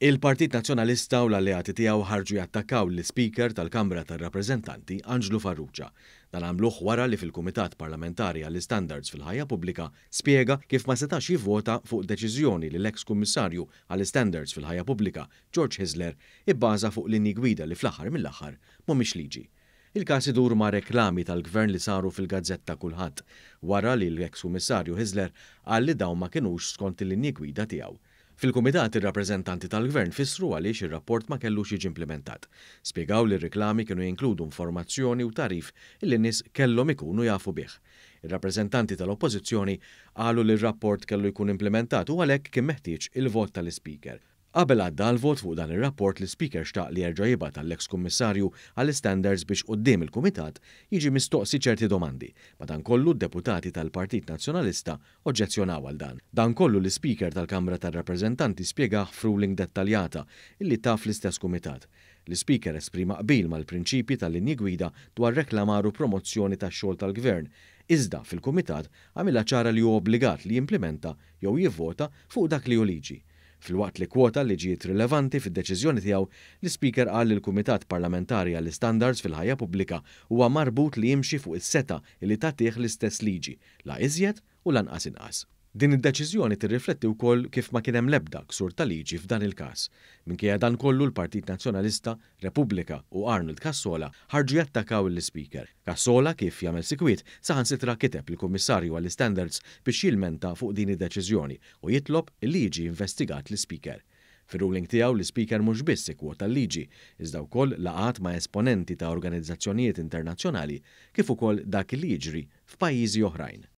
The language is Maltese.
Il-Partit Nazzjonalista u l-alleati tiegħu ħarġu jattakkaw l-Ispeaker tal-Kamra tar-Rappreżentanti Anġlu Farrugia. Dan għamluh wara li fil-Kumitat Parlamentari għall-Istandards fil-Ħajja Pubblika spjega kif ma setax jivvota fuq deċiżjoni li l-eks Kummissarju għall-Istandards fil-Ħajja Pubblika George Hyzler ibbaża fuq linji gwida li fl-aħħar mill-aħħar mhumiex liġi. Il-każ idur ma' reklami tal-Gvern li saru fil-gazzetta Kullħadd wara li l-eks Kummissarju Hyzler qal li dawn ma kinux skont il-linji gwida tiegħu. Fil-Kumitat ir-rappreżentanti tal-Gvern fissru għaliex ir-rapport ma kellux jiġi implimentat. Spjegaw li r-riklami kienu jinkludu informazzjoni u tagħrif illi n-nies kellhom ikunu jafu bih. Ir-rappreżentanti tal-Oppożizzjoni qalu li r-rapport kellu jkun implimentat u għalhekk kien meħtieġ il-vot tal-Ispeaker. Qabel għadda għall-vot fuq dan ir-rapport l-Ispeaker xtaq li jerġa' jibgħat għall-eks Kummissarju għall-Istandards biex quddiem il-Kumitat jiġi mistoqsi ċerti domandi. Madankollu d-deputati tal-Partit Nazzjonalista oġġezzjonaw għal dan. Dan kollu l-Ispeaker tal-Kamra tar-Rappreżentanti spjegah f'ruling dettaljata illi ta fl-istess Kumitat. L-Ispeaker esprima qbil mal-prinċipji tal-linji gwida dwar reklamar u promozzjoni tax-xogħol tal-Gvern, iżda fil-Kumitat għamilha ċara li hu obbligat li jimplimenta jew jivvota fuq dak li hu liġi. Filwaqt li kwota liġijiet rilevanti fid-deċiżjoni tiegħu, l-Ispeaker qal li l-Kumitat Parlamentari għall-Istandards fil-Ħajja Pubblika huwa marbut li jimxi fuq is-setgħa li tagħtih l-istess liġi, la iżjed u lanqas inqas. Din id-deċiżjoni tirrifletti wkoll kif ma kien hemm l-ebda ksur ta' liġi f'dan il-każ. Minkejja dan kollu l-Partit Nazzjonalista, Repubblika u Arnold Cassola ħarġu jattakaw lill-Ispeaker. Cassola, kif jagħmel sikwit, saħansitra kiteb lill-Kummissarju għall-Istandards biex jilmenta fuq din id-deċiżjoni u jitlob li jiġi investigat l-Ispeaker. Fir-ruling tiegħu l-Ispeaker mhux biss ikkwota l-liġi, iżda wkoll laqgħat ma' esponenti ta' organizzazzjonijiet internazzjonali kif ukoll dak li jiġri f'pajjiżi oħrajn.